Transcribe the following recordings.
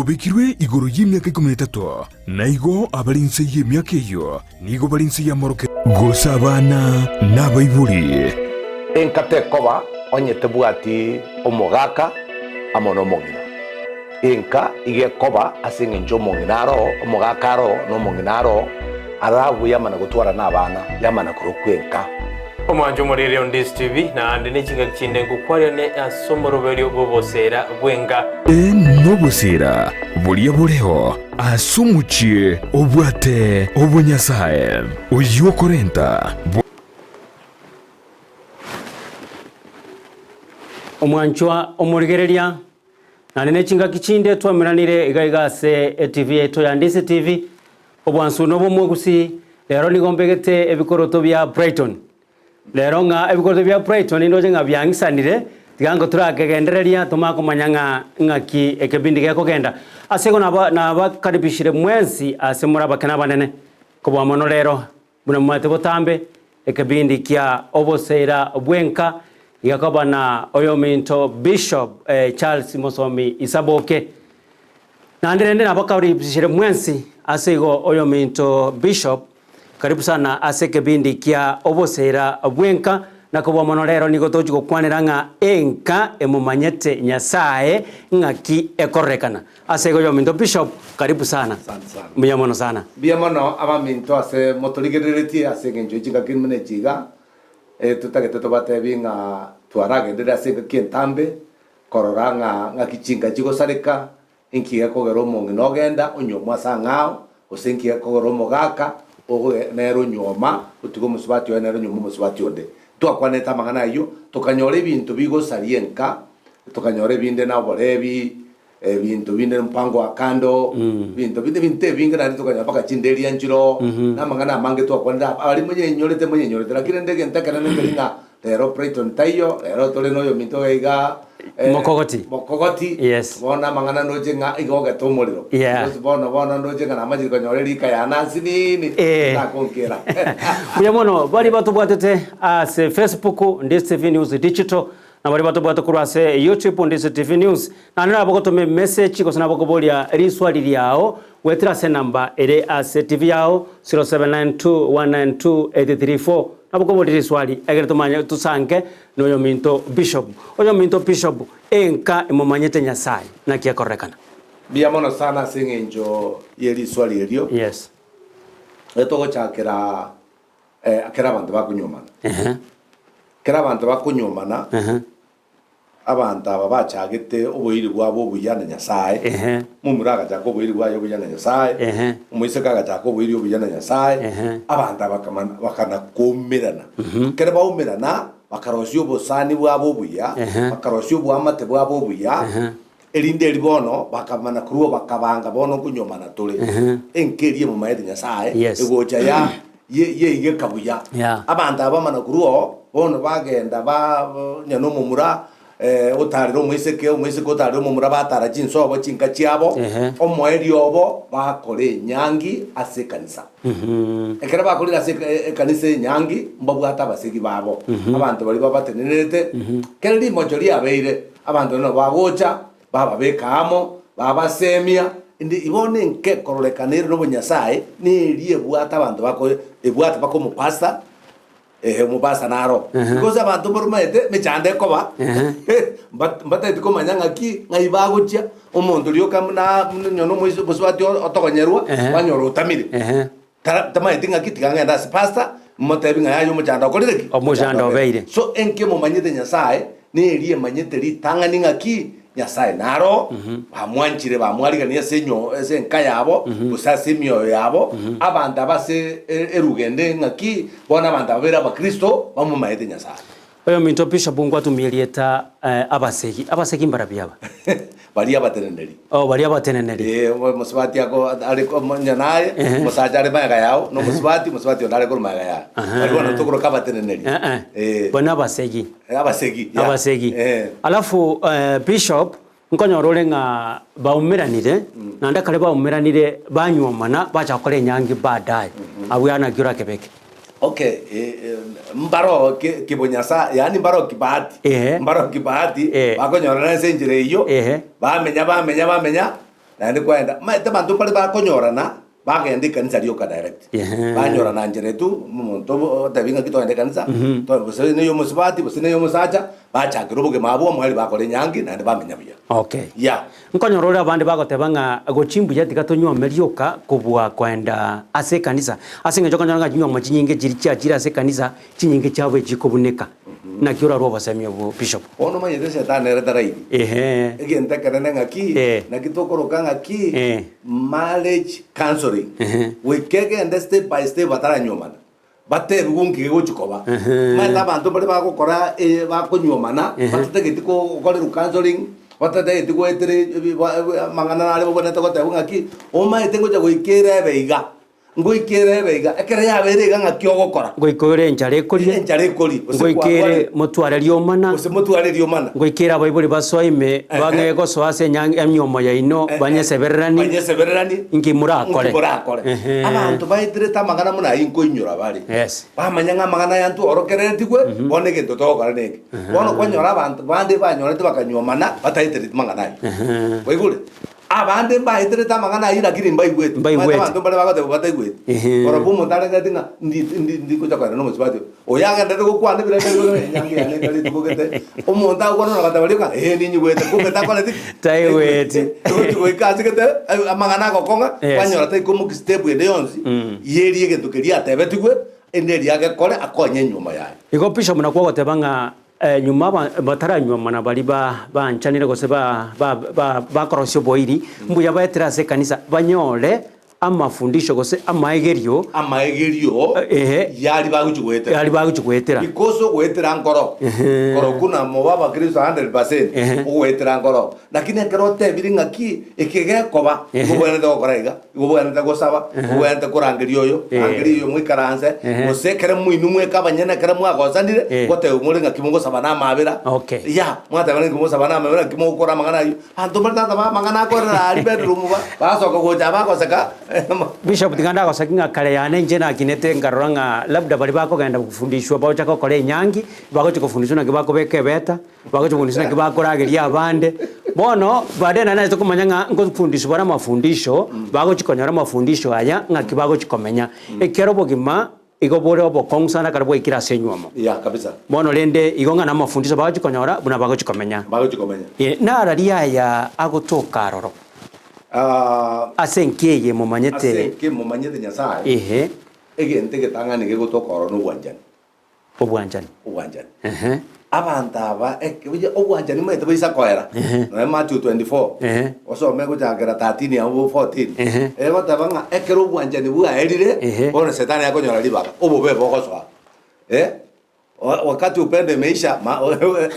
Obekirwe igoro y'emiaka ikomi na etato, na igo abare inse y'emiaka eyio nigo bare inse y'amoroke. Gose abana na abaibori. Enka tekoba onye tebwati omogaka amo nomong'ina. Enka iga ekoba ase engencho omong'ina aroo, omogaka aroo, na omong'ina aroo, arabwo yamana gotwara nabana, yamana korokwa enka. Omwancho omoriri o Ndisi TV, naende ne chingaki chinde ngokwarerane ase omoroberio bw'oboseera bw'enka. Ee, noboseera boria boreo ase omochie obwate obonyasae, oyio okorenta. Omwanchwa omorigereria, naende ne chingaki chinde twaumeranire iga iga ase etv yaito ya Ndisi TV, Obwansu nobw'omogusii, rero nigo mbegete ebikoroto bia Brighton. Rero ng'a ebikoroto bia Brighton ndoche ng'a biang'isanire, tiga nko torakegendereria tomanye komanya ng'a ng'aki ekebindi gekogenda. Ase igo naba nabakaribishire mwensi ase more abake na abanene, kobua mono rero buna momanyete botambe, ekebindi kia oboseera bw'enka gekoba na oyominto Bishop Charles Mosomi Isaboke. Naende rende nabakaribisire mwensi ase igo oyominto Bishop, karibu sana ase ekebindi kia oboseera bw'enka, na kobua mono rero nigo tochi gokwanera ng'a enka emomanyete Nyasae ng'aki ekororekana. Ase igo oyominto Bishop, karibu sana. Asante sana. Mbuya mono sana. Mbuya mono abaminto ase motorigereretie ase engencho ye chingaki buna echi iga, totagete tobatebi ng'a twaragenderire ase engaki entambe, Korora ng'a ng'aki chinka chigosareka, inki gekogera omong'ina ogenda onyuomwa ase ang'ao, gose inki gekogera omogaka ogo nere onyuoma otiga omosubati oye nere onyuoma omosubati onde. Ntwakwanete amang'ana ayio, tokanyora ebinto bigosaria enka, tokanyora ebinde na oborebi, ebinto binde mpango wa kando, ebinto binde ebinto ebinge naende tokanyora mpaka chinderia nchiroo, na amang'ana amange twakwanete aba aria monyenyorete monyenyorete lakini rende egento ekenene nkeri ng'a Rero Brighton taiyo, rero tore noyominto iga iga eh, Mokogoti. Mokogoti. Yes. Bono amang'ana ndoche ng'a iga ogete omorero. Yeah. Because bono bono ndoche ng'a namachire konyora erika yane asinini Eh. takonkera. Mbuya mono baria batobwatete ase Facebook Ndisi TV News Digital na baria batobwate korwa ase YouTube Ndisi TV News naende nabo gotoma emessage gose nabo koboria riswali riao goetera ase enamba ere ase TV yao 0792192834 Nabo koboria riswali, ekero tomanye tosanke noyominto Bishop. Oyominto Bishop, enka emomanyete Nyasaye, naki ekororekana? Mbuya mono sana ase eng'encho ye riswali erio. Yes. Etogochakera eh, ekero abanto bakonyuomana. Ehe. Ekero abanto bakonyuomana, Ehe. Abanto aba bachagete oboiri bwabo obuya na Nyasae, Ehe. momura agachaka oboiri bwaye obuya na Nyasae, Ehe. omoiseke agachaka oboiri obuya na Nyasae, Ehe. abanto aba bakamana bakana koumerana. Ekero baumerana, bakarosia obosani bwabo obuya, Ehe. bakarosia oboamate bwabo obuya, Ehe. erinde eri bono bakamana korwa bakabanga bono nkonyomana tore. Ehe. Enka eria emomaete Nyasae, Yes. egocha ya ye yeigeka buya. Yeah. Abanto aba bamana korwa oo, bono bagenda ba onye na omomura eh, otarire omoiseke, omoiseke otarire omomura batara chinsobo chinka chiabo, Ehe. omoerio obo bakora enyangi ase ekanisa. Ekero bakorire ase eka- e- ekanisa enyangi, mbabwate abasegi babo, abanto baria babatenenerete, kere rimocho riabeire, abanto nabo bagocha, Bababeka amo, babasemia, inde bono enka ekororekana ere nobonyasae neria ebwate abanto bako ebwate mpaka omopastor, eeh omopastor naro. Because abanto mbaromaete emechando ekoba, mba mbatagete komanya ng'aki ng'ai bagochia, omonto rioka buna buna onye na omoisia omosubati otogonyerwa, kwanyora otamire. Tara tamaeti ng'aki tiga ng'ende ase pastor, motebi ng'a yaya omochando okorire ki? Omochando obeire. So enki emomanyete Nyasae, neri emanyete ritang'ani ng'aki Nyasae naro, bamwanchire bamwariganie ase enyo ase enka yabo, gose ase emioyo yabo, abanto aba ase e- eruga ende ng'aki, bono abanto aba babeire abakristo, bamomaete Nyasae. Oyominto Bishop ngwatumia erieta abasegi, abasegi mbarabio aba? Baria abateneneri. Oh, baria abateneneri. Eh, omosubati ako are onye naye, Ehe. omosacha are magega yao, na omosubati, omosubati onde are korwa magega yaye. Aha. Baria bono tokoroka abateneneri. Eh, eh. Eh. Baria nabasegi. Eh, abasegi, yeah. Abasegi. Eh. Alafu eh, Bishop, nkonyora ore ng'a baumeranire, naende ekero baumeranire banyuomana, bacha gokora enyangi baadaye. Abwo yaani naki orakebeke? Okay, eh, eh, mbaro ki- kibonyasa yaani mbaro kibahati Ehe. mbaro kibahati Eh. bakonyorana ase enchera eyio Ehe. bamenya bamenya bamenya. Naende kwaenda, omanyete abanto mbare bakonyorana, bagenda ekanisa rioka direct. Ehe. Banyorana nchera tu, omonto otebi ng'aki togende ekanisa, to gose na eyomosubati gose na eyomosacha, bachakera obogima abwo omweri bakora enyangi naende bamenya buya. Okay. Yeah. Nkonyora ore abande bagoteba ng'a gochia mbuya tiga tonyuome rioka kobua koenda ase ekanisa, ase eng'encho okonyora ng'a chinyuomo chinyinge chiria chiachire ase ekanisa, chinyinge chiabo echikobuneka. Naki orarue obosemia obwo Bishop? Bono omanyete shetani ere tarairi. Ehe. Egento ekenene ng'aki, Eh. naki tokoroka ng'aki, Eh. marriage counseling. Ehe. Goika egende step by step bataranyuomana. Batebigwe nki gegochi koba. Ehe. Omanyete abanto mbare bagokora eh, bakonyuomana, Ehe. batatageti gokorerwa counseling, batatageti goetera ebi- ba- amang'ana nare babwenerete gotebwa ng'aki, omanyete ngocha goika erebe iga. Ngoika erebe iga, ekero yabeire iga ng'aki ogokora? Ngoika ore enchara ekorie. Enchara ekorie, gose Ngoika ere kwarwarire. motware riomana. Gose motware riomana. Ngoika ere abaibori basoa ime, bang'ee gosoa ase enyangi emiomo yaino, banyesebereranie. Banyesebereranie. Inki morakore? Inki morakore? Ehe. Abanto baeterete amang'ana buna ayio nkoinyora bare. Yes. Bamanya ng'a amang'ana aya ntworokereretigwe, bono egento togokora neke. Bono kwanyora abanto bande banyorete bakanyuomana, bataetereti mang'ana ayio. Kwaigure? Abande mbaeterete amang'ana ayio lakini mbaigwete. Mbaigwete. Omanyete abanto mbare bagoteba bataigweti. Ehe. Korokwo omonto arengeti ng'a ndi- ndi- ndikocha kogenda nomosubati oyo. Oyo agenderete gokwana ebirende ebi ng'a enyangi yane ekare rituko gete. Omonto agokwana na goteba rioka ng'a ee ninyigwete kumbe takoreti ki? Taigweti. Egochi goika ase gete amang'ana agokong'a, Yes. kwanyora taikomoki step ende yonsi, yeria egento keria atebetigwe, ende eria agekore akonye enyiomo yaye. Igo Bishop nakwo ogoteba ng'a Nyuma bataranyuomana baria banchanire gose bakorosia oboiri, mbuya baetere ase ekanisa banyore amafundisho gose amaegerio Amaegerio yari bagochia goetera. Yari bagochia goetera. Because ogoetera nkoro, korokwo na mobe abakristo 100%, ogoetera nkoro. Lakini ekero otebire ng'aki eke gekoba, nigo obwenerete gokora iga. Igo obwenerete gosaba, obwenerete korangeria oyo, rangeria oyo moikaranse, gose ekero moinwe mweka abanyene ekero mwagosanire, ngotebia more ng'aki mogosaba na amabera. Okay. Ya, mwateba ng'aki mogosaba na amabera, ng'aki mogokora amang'ana ayio. Abanto mbare tata ba amang'ana akorera aria bedroom ba, basoka gocha bagoseka. Bishop tiga ndagosaki ng'a kare yane inche nakinete nkarora ng'a labda baria bakogenda kofundishwa bagocha gokora enyangi, bagochia kofundishwa naki bakobeka ebeta, Bagocha kobunduswa naki bakorageria abande. Bono baadaye naende naete komanya ng'a nkofundiswa bare amafundisho, bagochia konyora amafundisho aya ng'aki bagochia komenya. Ekiagera obogima igo bore obokong'u sana ekero bwaikire ase enywomo. Yeah, kabisa. Bono rende igo ng'a namafundisho bagochia konyora buna bagochia komenya. Bagochia komenya. Eh, nararia aya agotoka aroro. Ah, Ase enki eye momanyete. ase enki momanyete Nyasaye, Ehe. egento egetang'ani gegotoka ororo nobwanchani. Obwanchani. Obwanchani. Ehe. Abanto aba eke oye obwanchani omanyete boisa koera. Ehe. Nonya Matthew 24. Ehe. Osome gochakera 13 abwo 14. Ehe. Egoteba ng'a ekero obwanchani bwaerire, Ehe. bono shetani akonyora ribaga, obobe bogosoa. Eh, wa- wakati upendo imeisha, ma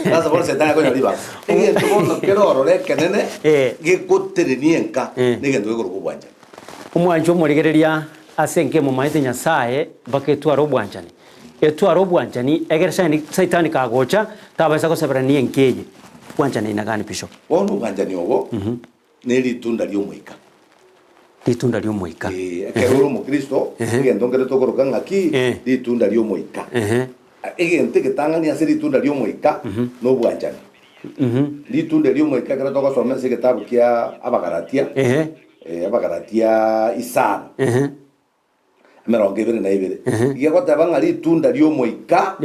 sasa bono shetani akonyora ribaga. Egento bono kere ororo ekenene, Eh. gegoterenia enka, Eh. na egento gekorokwa obwanchani. Omwancho omorigereria ase enka emomaete Nyasaye mpaka etware obwanchani. Etware obwanchani egere Saitani kagocha tabaisa goseberania enka eye. Bwanchani inagani Bishop? Bono obwanchani obo ne ritunda ri'Omoika. Ritunda ri'Omoika. Ee, ekero ore omokristo, egento nkere tokoroka ng'aki? Ritunda ri'Omoika. Egento egetang'ani ase ritunda ri'Omoika nobwanchani. Ritunda ri'Omoika ekero togosoma ase egetabu kia Abagalatia, Abagalatia isano. Emerongo ebere na ebere. Iga egoteba ng'a ritunda ri'Omoika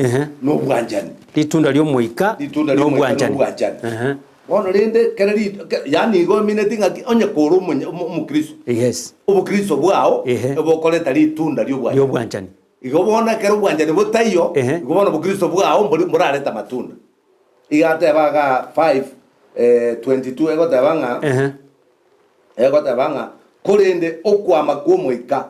nobwanchani. Ritunda ri'Omoika Ritunda ri'Omoika nobwanchani. nobwanchani. Bono rende kere ri- ke- yaani igo emineti ng'aki onye kore omonye- omo- omokristo, Yes. obokristo bwao Ehe. ebokoreta ritunda ri'obwanchani. Ri'obwanchani. Igo bono ekero obwanchani botaiyo, Ehe. igo bono obokristo bwao mbori mborarete amatunda. Iga ateba igaa 5 22 egoteba ng'a Ehe. Egoteba ng'a, Korende okwama kw'Omoika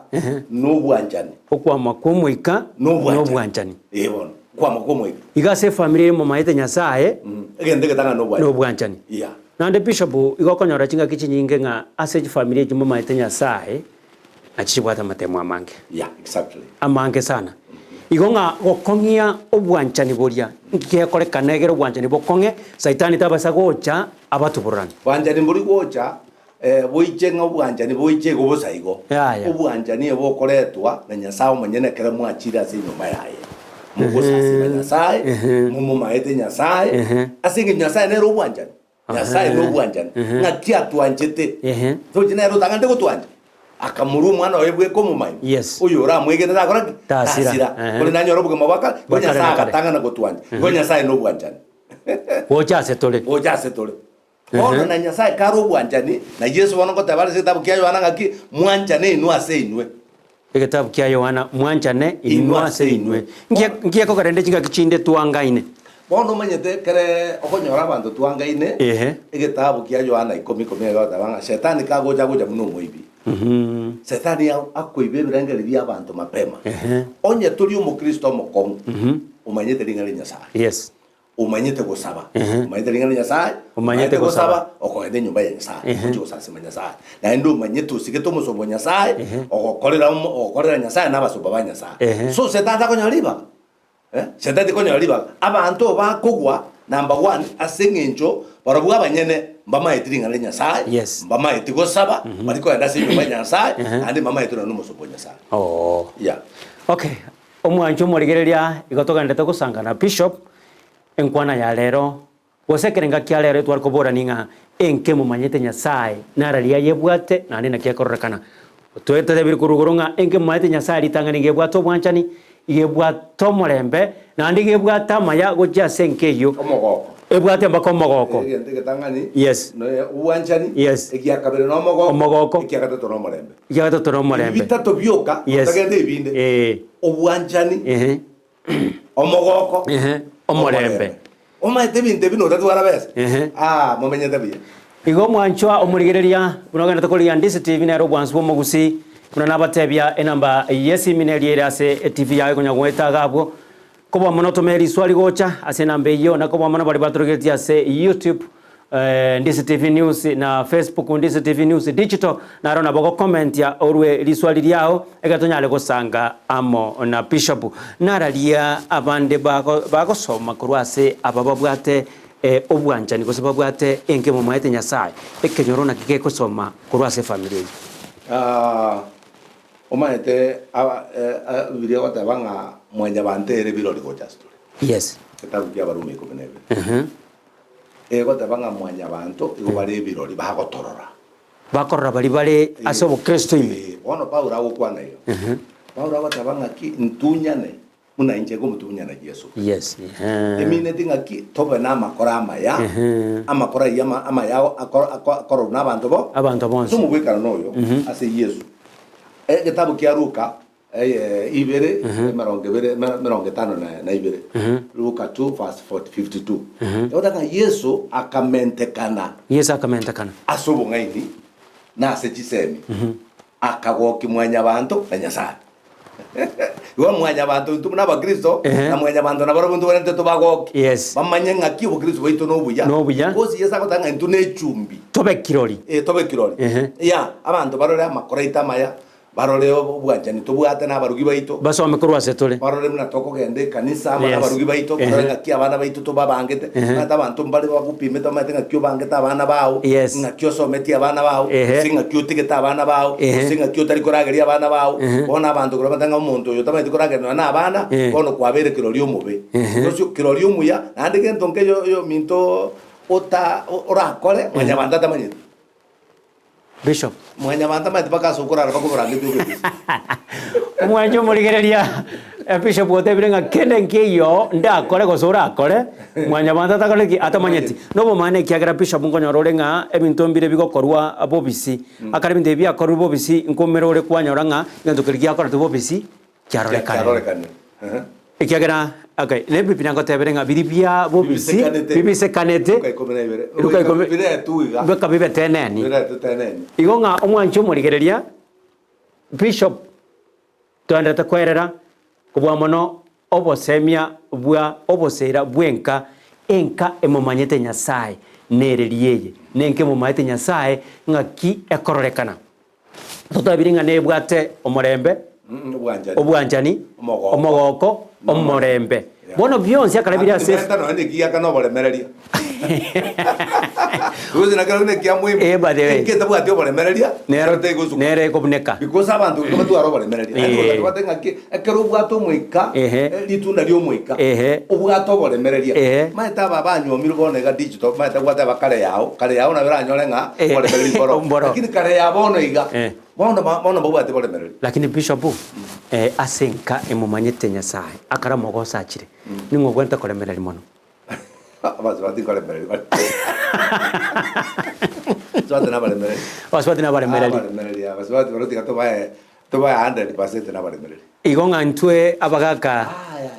nobwanchani. Okwama kw'Omoika nobwanchani. Ee bono, okwama kw'Omoika. Iga ase efamiri ere momaete Nyasae. Egento egetang'ani nobwanchani. Nobwanchani. Yeah. Naende Bishop, igo okonyora chingaki chinyinge ng'a ase chifamiri echi momaete Nyasae, nachi chibwate amatemo amange. Yeah, exactly. Amange sana. Igo ng'a gokong'ia obwanchani boria, nki gekorekana egere obwanchani bokong'e, Saitani tabasa gocha abatubororane. Bwanchani mbori gocha boiche ng'a obwanchani boiche igo bosa igo. Yaya. Obwanchani ebokoretwa na Nyasae omonyene ekero mwachire ase enyomba yaye. Mogosasima Nyasae, momomaete Nyasae, ase eng'encho Nyasae nere obwanchani. Nyasae nobwanchani, ng'aki atwanchete. Tochi nere otang'anete gotwancha, akamorua omwana oye bweka omomaimo, Yes. oyo oramwegene takora ki? Tasira. Tasira. Ehe. Korende anyore obogima bwa kare, igo Bwa kare Nyasae na kare. agatang'ana gotwancha. Igo Nyasae nobwanchani. Gocha ase tore. Gocha ase tore. Bono na Nyasae kare obwanchani, na Yeso bono ngoteba are ase egetabu kia Yohana ng'aki, mwanchane inwe ase inwe. Egetabu kia Yohana, mwanchane inwe Inwe ase ase inwe. inwe. Nkie nki ekogera rende chingaki chinde twangaine? Bono omanyete ekere okonyora abanto twangaine, Ehe. egetabu kia Yohana ikomi ikomi egoteba ng'a Shetani kagocha agocha buna omoibi. Shetani akoiba ebirengererio bia abanto mapema. Ehe. Onye tori omokristo omokong'u, omanyete ring'ana ria Nyasaye. Yes. Omanyete gosaba, Ehe. omanyete ring'ana ria Nyasaye, Omanyete gosaba. okogenda enyomba ya Nyasaye, Ehe. ochie gosasima Nyasaye. Naende omanyete osigete omosomba o Nyasaye, Ehe. ogokorera omo ogokorera Nyasaye na abasomba ba Nyasaye. Ehe. So Shetani takonyora ribaga, eh, Shetani tikonyora ribaga. Abanto bakogwa number one ase eng'encho barobwo abanyene mbamaeti ring'ana ria Nyasaye, Yes. mbamaeti gosaba, bari kogenda ase enyomba ya Nyasaye, Ehe. naende mbamaeti nonya na omosomba o Nyasaye. Oo. Yeah. Okay, Omwancho omorigereria igo togenderete gosangana Bishop enkwana ya rero gose ekerenga kia rero etware koborani ng'a enke momanyete Nyasaye nara riria ayebwate naende naki ekororekana. Twetebire korwa igoro ng'a enke momanyete Nyasaye ritang'ani iga ebwate obwanchani, iga ebwate omorembe, naende iga ebwate amaya gochia ase enka eyio. Omogoko. Ebwate mpaka omogoko. Egento egetang'ani Yes. ne obwanchani, Yes. egiakabere na omogoko, Omogoko. ekiagatato na omorembe. Ekiagatato na omorembe. Ebi bitato bioka, Yes. otagende ebinde. Eh. Obwanchani, Ehe. omogoko, Ehe. Omorembe. Omanyete ebinto ebi notatwara besa? Ehe. Ah, momenyete buya. Igo omwanchwa omorigereria, buna ogenderete korigia Ndisi TV nere obwansu bw'omogusii, buna nabatebia enamba y'esimi neria ere ase eTV yago ekonya goeta iga abwo, Kobua mono tome riswali gocha ase enamba eyio, na kobua mono baria batorogetie ase YouTube, Ndisi TV News, na Facebook, Ndisi TV News Digital, naro nabo ogokomentia orue riswali riao, ekero tonyare gosanga amo na Bishop. Nararia abande bago bagosoma korwa ase aba babwate obwanchani gose babwate enka emomaete Nyasaye, ekenyoro naki gekosoma korwa ase efamiri eyio. Omanyete aba Bibilia egoteba ng'a mwanyabanto ere birori gocha ase tore. Yes. Egetabu kia Abarumi ikomi na ibere. Egoteba ng'a mwanyabanto igo bare ebirori bagotorora. Bakorora baria bare ase obokristo ime. Eh, bono Paulo agokwana iga. Paulo agoteba ng'aki ntunyane buna inche nkomotunyana Yeso Kristo. Yes. Emineti ng'aki tobe namakora amaya, amakora ayio ama- amaya ako- ako- akororwa nabanto bo Abanto bonsi. Ase omogwekano noyo ase Yeso. Egetabu kia Luka eye ibere emerongo ebere eme- emerongo etano na na ibere. Luka 2 verse 40 52. Egoteba ng'a Yeso akamentekana Yeso akamentekana. ase obong'aini na ase chisemi, akagokia mwanyabanto na Nyasae. Igo mwanyabanto intwe buna abakristo, Ehe. na mwanyabanto nabarabwo intwe barente tobagokie. Yes. Bamanye ng'aki obokristo bwaito nobuya. Nobuya. Because Yeso agoteba ng'a intwe nechumbi. Tobe kirori. Eh, tobe kirori. Ehe. Ya, abanto barore amakoro aito amaya, barore obwanchani tobwate na abarugi baito. Basome korwa ase tore. Barore buna tokogenda ekanisa amo Yes. nabarugi baito, barore Ehe. ng'aki abana baito tobabangete. Ehe. Omanyete abanto mbare bagopimete bamanyete ng'aki obangete abana bao, Yes. ng'aki osometie abana bao, Ehe. gose ng'aki otigete abana bao, Ehe. gose ng'aki otari korageria abana bao. Ehe. Bono abanto korwa bamanyete ng'a omonto oyo otamanyeti korageria nonya na abana, Eh. bono kwabeire kirori omobe. Ehe. Gose kirori omuya, naende gento nke yo ominto ota orakore, mwanyabanto atamanyeti. Bishop. Mwanyabanto amaete mpaka ase okorara bakoborangeti ogetisi. Omwancha omorigereria eh, Bishop otebire ng'a kende nkeiyo ndakore gose orakore mwanyabanto atakore ki atamanyeti. Nobomana ekiagera Bishop nkonyora ore ng'a ebinto mbire bigokorwa bobisi. Akare ebinto ebi biakorwa bobisi nkomera ore kwanyora ng'a egento keria giakoretwe bobisi kiarorekane. Kiarorekane. Ehe. Ekiagera okay, ne Biblia ngotebere ng'a biria bia bobisi Bibisekanete. bibisekanete Luka ikomi na ibere. Luka ikomi- Biretwe iga. bika bibeteneni. Biretwe teneni. Igo ng'a omwanchi omorigereria bishop toenderete koerera kobua mono obosemia bwa oboseera bw'enka enka emomanyete Nyasaye nereri eye nenka emomanyete Nyasaye ng'aki ekororekana. Totebire ng'a nebwate omorembe, Obwanchani. obwanchani, Omogoko. omogoko, omorembe. Bono bionsi akare bire ase Menta nonya na ekigiaka na oboremereria. Gose na kero nekia muhimu. Eh, by the way. Enki etabwati oboremereria, Nero nero tegosuka. nere ekobuneka. Because abanto goika batware oboremereria. Eh. Naende goika tobwate ng'aki, ekero obwate omoika, Ehe. eh, ritunda riomoika, Ehe. obwate oboremereria. Ehe. Maete aba banywomirwe bono iga digital, maete gwateba kare yao, kare yao nabo eranyore ng'a Eh. oboremereria mboro. Mboro. Lakini kare ya bono iga, Eh. bono ba bono mbabwati boremereria. Lakini Bishop, eh, ase enka emomanyete Nyasaye, akare omogoso achire, ning'o obwenerete koremereria mono? Abasubati nkoremereria bare. Abasubati nabaremereria. Abasubati nabaremereria. Abaremereria, abasubati baria tiga tobae tobae 100% nabaremereria. Igo ng'a intwe abagaka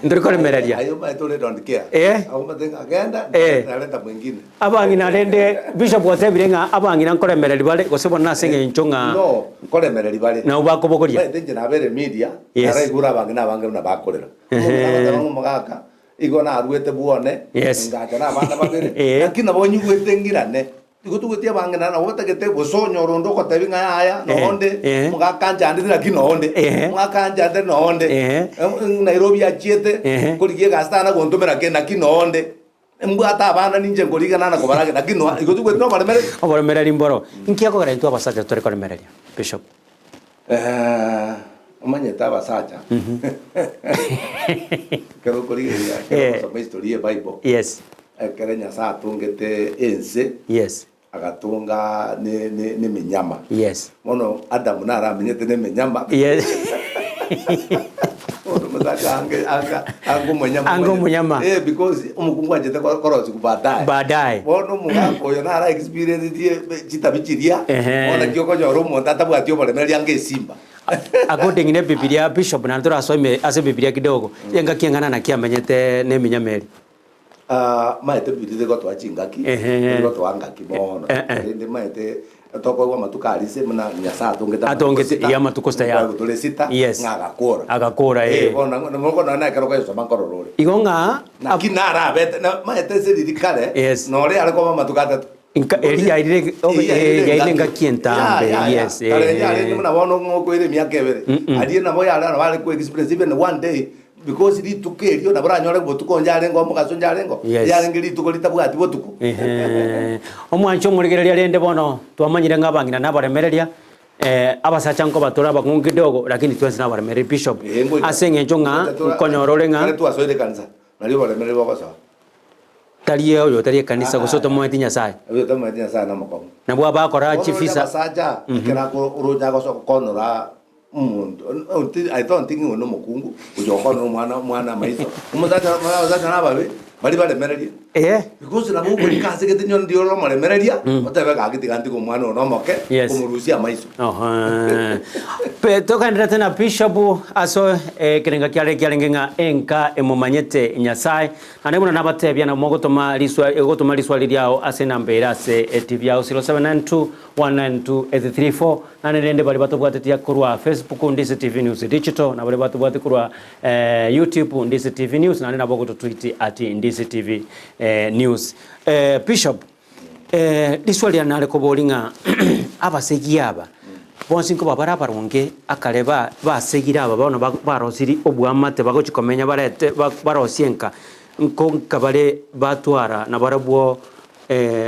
ntori koremereria. Aye omanyete ore don't care. Eh. Omanyete ng'a genda, Eh. nareta mwingine. Abang'ina rende Bishop gwatebire ng'a abang'ina nkoremereria bare gose bono nase eng'encho ng'a No, nkoremereria bare. nabo bakobogoria. Omanyete inche nabere media, Yes. naraigure abang'ina abange buna bakorera. Ehe. Omong'ina agoteba ng'a omogaka, igo naruete bwone, Yes. ngacha na abana babere, Eh. lakini nabo nyigwete ng'irane. Igo togwetie abang'ina nabo batagete gose onyore onde ogotebi ng'a yaya Eh, nonde, eh. omogaka anchandete lakini nonde, Eh. omogaka anchandete nonde, Eh. Nairobi achiete, Eh. korigia egasi tana gontomera kende lakini nonde, mbwate abana ninche nkorigia nana kobarage lakini noa igo togwetie noboremereri. Oboremereri mboro. Inki gekogera intwe abasacha totari koremereria, Bishop? Omanyete abasacha ekero okorigereria ekero Eh. ogosoma history ye Bible, Yes. ekere Nyasaye atongete ense, Yes. agatonga ne- ne- nemenyama. Yes. Bono Adamu naro amenyete nemenyama. Yes. Bono omosacha ange anga anga omonyama Anga omonyama. Eh, because omokungu anchete ko- korosiwa baadaye. Baadaye. Bono omogaka oyo naro experiencetie chitabi chiria, Ehe. bono naki okonyora omonto atabwati oboremereria anga esimba. According ne Bibilia, Bishop naende torasome ase Bibilia kidogo, engaki eng'ana naki amenyete na eminyama eria. Ah, maete Bibilia tegotoa chingaki, Ehe. tegotoa ngaki mono. Eh, eh. Korende maete tokoigwa amatuko aria ase buna Nyasaye atongete Atongete, sita, ya amatuko sita, ya. Bible tore sita, Yes. ng'a agakora. Agakora, eh. Eh, bono nabo bono nonye ekero okoyesoma nkorora ore. Igo ng'a Naki narabete, na maete ase riria kare, Yes. nore are koba amatuko atato. Inka- eria yairire- Eria eh, yairire engaki. engaki entambe, Ya, ya, ya. yes, Kare eh. yarenge buna bono ng'a okoira emiaka ebere. Aria nabo yare nabo are ko experience even one day because rituko erio nabo oranyore botuko onye arenge omogaso onye arenge oo, Yes. yarenge rituko ritabwati botuko. Ehe. Omwancho omorigereria rende bono twamanyire ng'a abang'ina nabaremereria eh, abasacha nkoba tore abang'u kidogo lakini twensi nabaremereria bishop Eh, ngoika- ase eng'encho ng'a ngoika tora- nkonyora ore ng'a Ekero twasoire ekanisa, nario oboremereri bogosoa. Tari oyo otari ekanisa gose otomoeti Nyasae. Oyo otamoeti Nyasae nomokong'u. Nabwo abakora Bono oria chifisa. abasacha, ekero ako- oroche agosoka konora omonto, oti I don't think ng'a nomokungu gocha gokonora omwana omwana amaiso. Omosacha abasacha nababe, baria baremererie. Eh. Because nabo okorika ase gete nyoni ndiyo oromoremereria, otebe gaki tiga ntige omwana oyo nomoke, Yes. komorusia amaiso. Oho. Pe togenderete na Bishop ase ekerenga kiare kiarenge ng'a enka emomanyete Nyasae. Naende buna nabatebia nabo mogotoma riswa egotoma riswali riao ase enamba ere ase etibi yao 0792 192 834 Naende rende baria batobwatetie korwa Facebook Ndisi TV News Digital na baria batobwate korwa eh, YouTube Ndisi TV News naende nabo ogototweet at Ndisi TV eh, News. Eh, Bishop eh, riswali riane nare koboria ng'a abasegi aba bonsi nkoba bare abaronge akare ba basegire aba bono ba barosirie oboamate bagochi komenya barete ba barosie enka nko nka bare batwara nabarabwo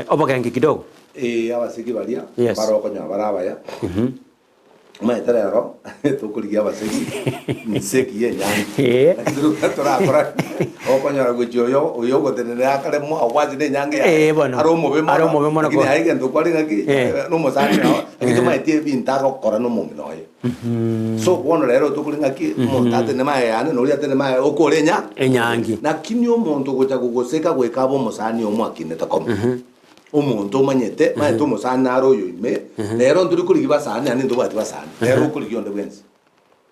obogenki kidogo. Ee, abasegi baria Yes. bare okonyora bare abaya. Omanyete rero tokorigia abasegi nsegi ya enyangi. Ee. Lakini toria torakora okonyora gochia oyo oyo ogotenenera akare mwao gwachire na enyangi yaye Ee, bono. are omobe mono Are omobe mono lakini ko- aye egento kware ng'aki Eh. na omosani oo lakini tomaeti ebinto agokora na omong'ina oye. So bono rero tokori ng'aki omonto atene maye yane na oria atene maye okore enya Enyangi. Lakini omonto ogocha kogoseka goika abe omosani omo akinete komo. Omonto omanyete, omanyete omosani nare oyo ime, nere ontori korigia basani naende ntobwati basani, nere okorigia onde bwensi.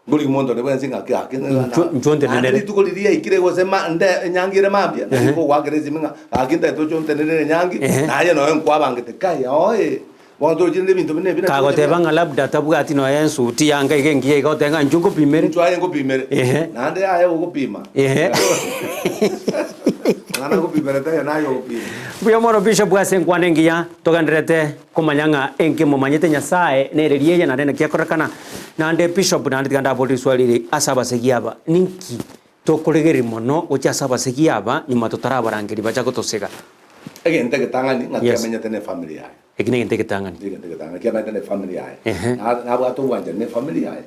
Nkorigia monto onde bwensi ng'aki gaki Inchwe- inchwe ontenenere. naende rituko riria riaikire gose ma nde enyangi ere mambia, nari kogoakera esimi ng'a gaki ntagete oche ontenenere enyangi, Ehe. naye noyo nkwabangete kai oye, bono torochire na ebinto buna ebi naki Kagoteba ng'a labda tabwati nonya ensuti yanga iga engiya iga oteba ng'a inchuo nkopimere. Inchuo aye nkopimere. Ehe. Naende aye ogopima. Ehe. Ng'ana ngopimere taiyo naye ogopima. Mbuya mono Bishop ase enkwana engiya togendererete komanya ng'a enki momanyete Nyasae nere rieye naende naki akorekana. Naende Bishop naende tiga ndabore riswali eri ase abasegi aba ninki. Tokoregereria mono gochia ase abasegi aba nyuma totarabarangeria bacha gotosega. Egento egetang'ani ng'a Yes. kiamenyete ne efamiri yaye. Eki negento egetang'ani. Egento egetang'ani kiamenyete ne efamiri yaye. Ehe. Na- Nabwate obwanchani ne efamiri yaye.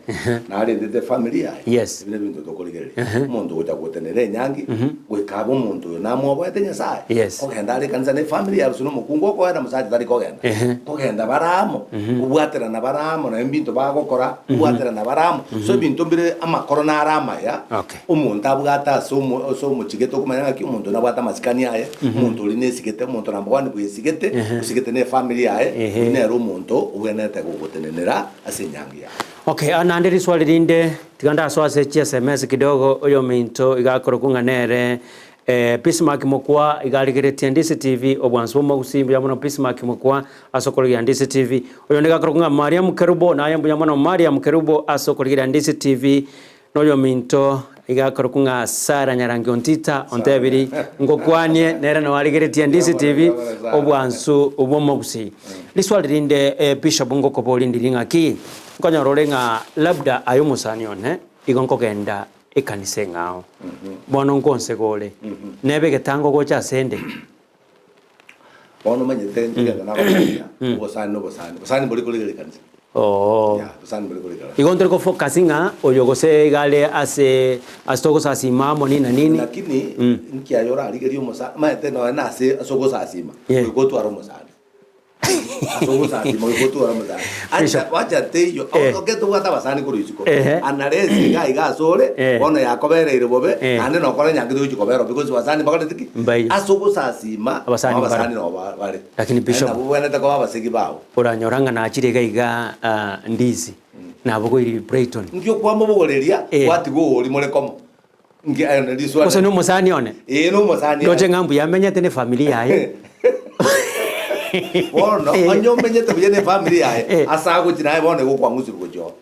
Narendete efamiri yaye. Yes. Ebi nebinto tokorigereria. Omonto ogocha gotenera enyangi, goika abe omonto oyo namwoboete Nyasaye. Yes. Kogenda are ekanisa ne efamiri yaye gose na omokungu okoenda omosacha tari kogenda. Ehe. Kogenda bare amo, kobwaterana bare amo na ebinto bagokora, kobwaterana bare amo. So ebinto mbire amakoro nare amaya. Okay. Omonto abwate ase omo ase omochigete okomanya ng'aki omonto oyio nabwate amasikani aye, omonto oria nesigete, omonto number one bwesigete, osigete na efamiri yaye, oyio nere omonto obwenerete gogotenenera ase enyangi yaye. Okay, ah, naende riswali rinde, tiga ndasoe ase chi sms kidogo, oyominto iga akorokwa ng'a nere eh, Bismarck Mokwa iga arigeretie Ndisi TV, obwansu bwa omogusii, mbuya mono Bismarck Mokwa ase okorigereria Ndisi TV. Oyonde iga akorokwa ng'a Mariam Kerubo, naye mbuya mono Mariam Kerubo ase okorigereria Ndisi TV. Noyominto iga akorokwa ng'a Sara Nyarangi Ontita ontebiri ngokwanie nere nao arigeretie Ndisi TV obwansu bw'omogusii. Riswali rinde eh, Bishop ngokoboria ndiri ng'aki nkonyora ore ng'a labda aye omosani one igo nkogenda ekanisa eng'ao bono nkonsega ore nebe egetango gocha asende. Bono omanyete nchigenda nabasacha, obosani na obosani, obosani mbori korigereria ekanisa. Oo. Yeah, obosani mbori korigereria Igo ntori ko focus ng'a oyo gose iga are ase ase togosasima amo nini na nini. Lakini nki aye orarigerie omosani, omanyete nonya na ase ase ogosasima, Yeah. goika otware omosani. Ase ogosasima goika otware omosani. Acha Bishop. wacha teiyo, Eh. okay tobwate abasani korwa isiko, Ehe. unless iga iga ase ore, Eh. bono yakobereire bobe, Eh. naende nokora enyangi togochi kobera because basani mbakoreti ki? Mbaiyo. Ase ogosasima, Abasani nabo mbaro. abasani nabo ba- bare. Lakini Naende Bishop. nabwo obwenerete koba abasegi bao. Oranyora ng'a nachire iga iga ah, Ndizi, nabogoirie Brighton. Nki okwamobogoreria, Eh. gwatiga oori more komo. Nki aye ne riswali. Gose nomosani one? Ee nomosani Ndoche ng'a mbuya amenyete ne family yaye. Bono Eh. onye omenyete buya ne family yaye Eh. ase agochi naye bono igo okwang'usirwa gochia oo.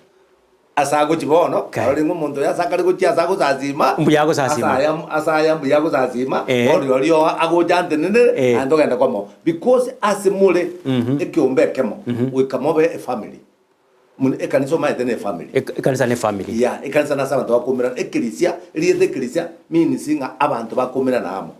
Ase agochi bono Kai. arore ng'a omonto oyo ase akare gochia ase agosasima Mbuya agosasima. ase aya ase aya mbuya agosasima Eh. bono rirorio oo agocha antenenere Eh. naende togende komo because ase more ekeombe ekemo goika mobe efamily. Muna ekanisa omaete ne efamily. Ek- Ekanisa ne family. Yeah, ekanisa nase abanto bakomerana ekerisia, erieta ekerisia means ng'a abanto bakomerana amo.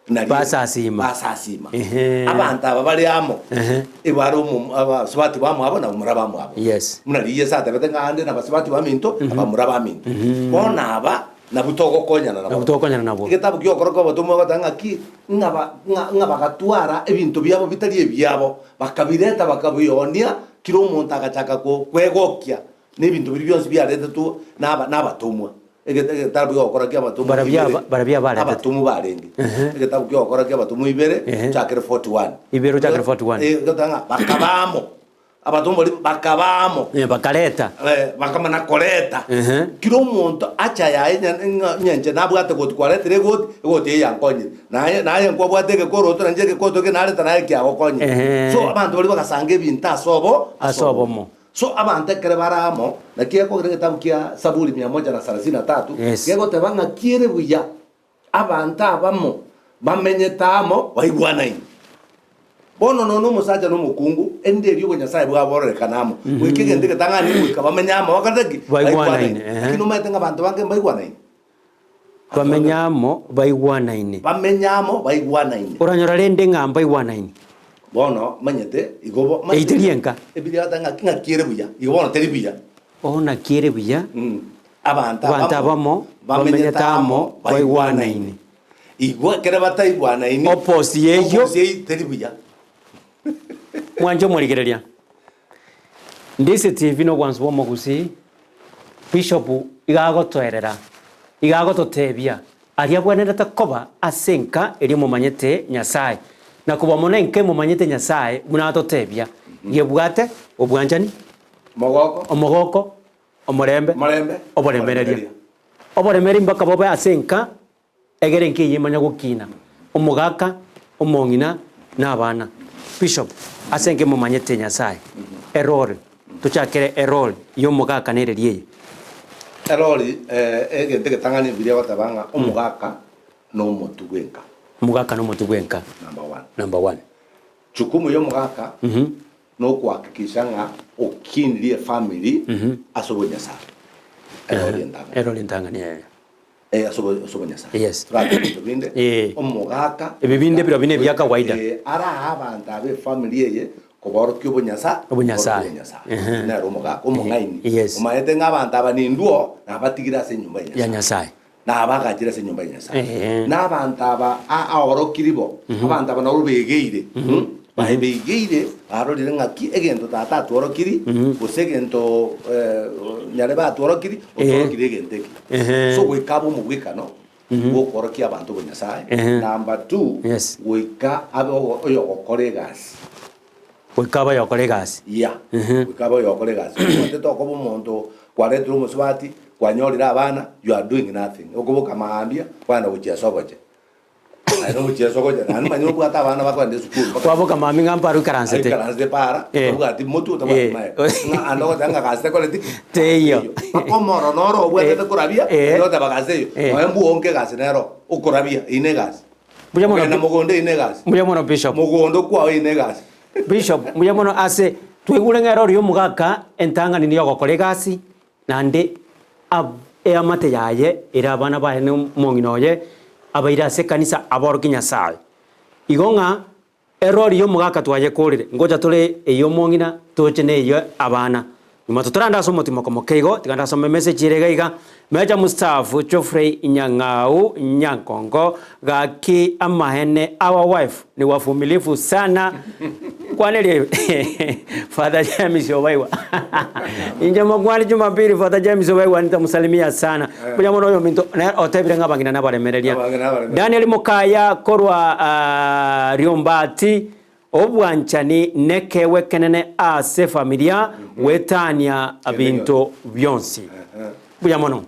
Nario Basasima. Basasima. Ehe. Abanto aba bare amo, Ehe. ebare omo abasubati bamwabo na bamura bamwabo. Yes. Buna riria Yeso atebete ng'a ande na abasubati baminto, abamura baminto. Bono aba, nabwo togokonyana nabo. Nabwo togokonyana nabwo. Egetabu kia okoro kwa abatomwa egoteba ng'aki, ng'a ba- ng'a ng'a bagatwara ebinto biabo bitari ebiabo, bakabireta bakabionia, Kera omonto agachaka kwegokia nebinto biria bionsi biaretetwe naba nabatomwa. Egetabu gi'ogokora ki'abatomwa Barabia ibere, aba- barabia abaretete. abatomwa barenge. Egetabu ki'ogokora ki'abatomwa ibere, Ehe. ochakere 41. Ibere ochakere 41. Eh, egoteba ng'a bakaba amo, abatomwa baria bakaba amo. Eh, bakareta. Eh, bakamana koreta. Ehe. Kera omonto acha yaye ng'a nyenche nabwate goti kwaretire egoti, egoti eye yankonyire. Naye naye nkwabwate egekoroto, na inche egekoroto eke nareta naye kiagokonyire. Ehe. So abanto baria bagasanga ebinto ase obo Ase obomo. So abanto ekere bare amo, naki gekogera egetabu kia Saburi mia moja na sarasini na tatu, Yes. gegoteba ng'a kiere buya abanto abamo bamenyete amo baigwanaine. Bono nonya omosacha na omokungu, ende eria obonyasae bwabo bororekane amo, goika egento egetang'ani goika bamenye amo bakorete ki? Baigwanaine, ehe. Lakini omanyete ng'a abanto bange mbaigwanaine. Bamenye amo baigwanaine. Bamenye amo baigwanaine. Oranyora rende ng'a mbaigwanaine. Bono manyete igo bo. Eyio teri enka. Ebibilia egoteba ng'a ng'aki ere buya, igo bono teri buya. Oo naki ere buya. Abanto Abanto abamo bamenyete amo baigwanaine. Igo ekero bataigwanaini. Oposi eyio. Oposi eyio teri buya. Mwanche omorigereria. Ndisi TV nobwansu bw'omogusii, Bishop iga agotoerera, iga agototebia aria abwenerete koba ase enka eria emomanyete Nyasae, na koba mono enka emomanyete Nyasae buna atotebia, yebwate obwanchani, Omogoko. omogoko, omorembe, Omorembe, oboremereria. Oboremereria mpaka bobe ase enka Egere enka eye emanya gokina, omogaka, omong'ina, na abana. Bishop, ase enka emomanyete Nyasae, erori, tochakere erori y'omogaka nereri eye. Erori, egento egetang'ani biria goteba ng'a omogaka na omotwe bw'enka. Omogaka na omotwe bw'enka. Number one. Number one. Jukumu y'omogaka nokohakikisha ng'a okinirie efamiri ase obonyasae. Erori entang'ani. Erori entang'ani, eh. Eh, ase obo- ase obonyasae. Yes. Torake ebinto binde, Eh. omogaka Ebi binde birobio ne ebia kawaida. Eh, arae abanto aba efamiri eye koborokia obonyasa Obonyasae. obonyasae. Ehe. Nere omogaka omong'aini. Yes. Omanyete ng'a abanto aba nindwo nabatigire ase enyomba ya Ya Nyasae. Nyasae. Nabagachire ase enyomba ya Nyasae. Ehe. Na abanto aba a- aorokiri bo, abanto aba nabo begeire, mm, baye beigeire barorire ng'aki egento tata atworokiri, gose egento eh, nyarebe atworokiri, otworokiri egento eke. Ehe. So goika abe omogwekano bw'okworokia abanto obonyasae. Ehe. Number two, Yes. goika abe ogo- oyogokora egasi. Goika abe oyokora egasi. Yeah. Goika abe oyokora egasi. Omanyete tokoba omonto kwaretire omosubati, kwanyorire abana, you are doing nothing. Okoboka maambia, kwagenda gochia ase oboche. Aye nogochia ase oboche, naende omanye obwate abana bakogenda esukuru mpaka Kwaboka maambia ng'a mpare oikaransete. Aikaransete para, Eh. otabwati motwe, otabwati Eh. maega. Ng'a ande ogoteba ng'a gasi tekoreti, Teiyo. Mpaka omoro noro obwatete Eh. korabia, Eh. naende ogoteba gasi teiyo. Eh. Nonya mbwonke egasi nero, okorabia, eyio na egasi. Mbuya mono Kogenda mogondo eyio negasi. Mbuya mono Bishop. Mogondo kwao eyio negasi. Bishop, mbuya mono ase twaigure ng'a erori y'omogaka entang'ani niyo ogokora egasi naende ab eamate yaye ere abana baye na omong'ina oye abaire ase ekanisa aborokie Nyasaye. Igo ng'a erori y'omogaka twayekorire ngocha tore ey'omong'ina toche na eyio abana. Nyuma totorande ase omotimoko moke igo, tiga ndasome emessage ere iga iga, Meja mstaafu Geoffrey Nyang'au Nyankongo, gaki amaene our wife ni wavumilivu sana nkwanerie Father James Obaigwa inche mokwane Jumapili Father James Obaigwa nitamusalimia sana mbuya mono oyominto nere otebire ng'a abang'ina nabaremereria Abang'ina nabaremereria. Daniel Mokaya korwa ah, Riombati Obwanchani nekeegwa ekenene ase efamilia goetania binto bionsi. Mbuya mono.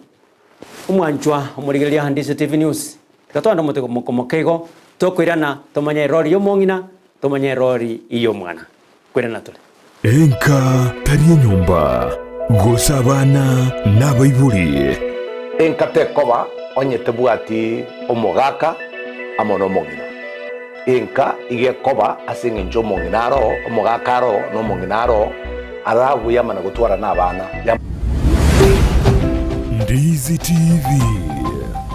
Omwanchwa omorigereria Handisi TV News. Tiga twande omotego moke igo tokoirana tomanye erori y'omong'ina tomanye erori y'omwana. Koirana tore. Enka tari enyomba, gose abana nabaibori. Enka tekoba onye tebwati omogaka amo nomong'ina. Enka iga ekoba ase engencho omong'ina aroo, omogaka aroo, na omong'ina aroo, aragweyama na gotwara nabana. Ndizi TV,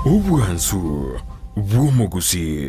obwansu bw'omogusii.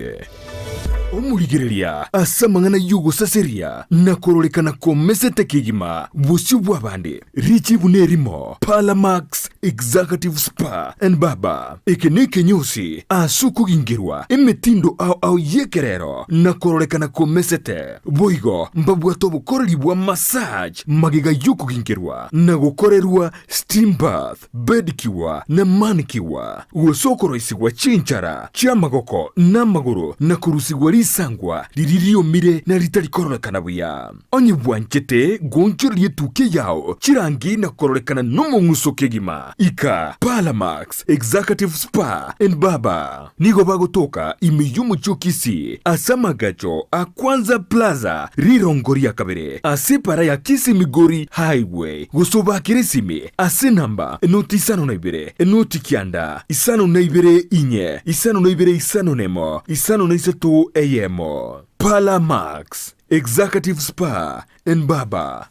Omorigereria ase amang'ana y'ogosaseria na kororekana komesete kegima bosio bw'abande, richibu nerimo, Parlamax Executive Spa and Barber. Eke nekenyosi ase okogingerwa emetindo ao ao y'ekerero na kororekana komesete. Boigo mbabwate obokoreri bwa massage magega y'okogingerwa na gokorerwa steam bath. Bedicure na manicure, gose okoroisigwa chinchara chi'amagoko na amagoro na korusigwa risangwa riria riomire na ritari kororekana buya. Onye bwanchete goonchoreria etukia yao chirangi na kororekana nomong'uso kegima, ika Parlamax Executive Spa and Barber. Nigo bagotoka ime y'omochie o Kisii ase amagacho a Kwanza Plaza rirongo ria kabere ase epara ya Kisii Migori Highway gose obakere esimi ase enamba enoti isano na ibere enoti kianda isano na ibere inye isano na ibere isano na emo isano na isato eyemo. Parlour Max Executive Spa and Barber.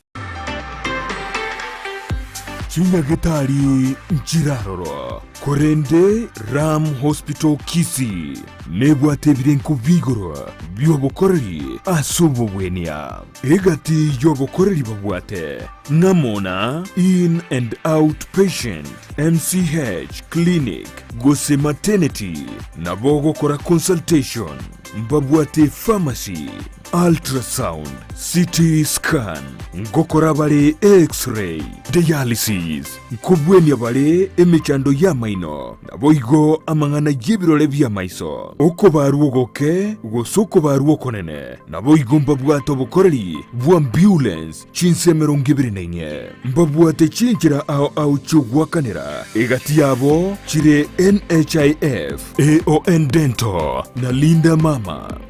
Chinyagetari nchiraroro, korende Ram Hospital Kisii nebwate ebirenko bi'igoro bi'obokoreri ase obobwenia. Egati y'obokoreri babwate ng'amo na In and Out Patient, MCH Clinic gose Maternity, nabo ogokora consultation, mbabwate pharmacy, Ultrasound, CT scan, ngokora bare X-ray, dialysis, nkobwenia bare emechando y'amaino, naboigo amang'ana y'ebirore bi'amaiso, okobarwa ogoke gose okobarwa okonene, naboigo mbabwate obokoreri bw'ambulance chinsa emerongo ebere na inye. Mbabwate chinchera ao ao chi'ogoakanera, egati yabo chire NHIF, AON Dental, na Linda Mama.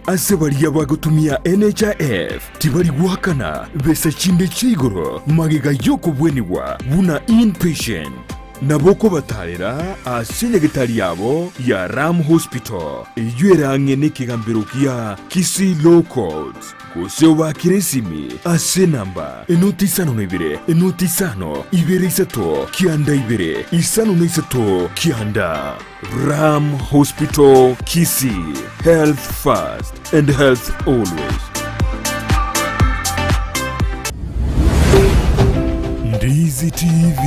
Ase baria bagotumia NHIF tibari goakana besa chinde chia igoro magega y'okobwenigwa buna inpatient. Nabo okobatarera ase enyagetari yabo ya Ram Hospital, eyio ere ang'e nekegambero gia Kisii Law Courts, gose obaakere esimi ase enamba enoti isano na ibere, enoti isano, ibere isato, kianda ibere, isano na isato, kianda. Ram Hospital Kisii, health first and health always. Ndizi TV,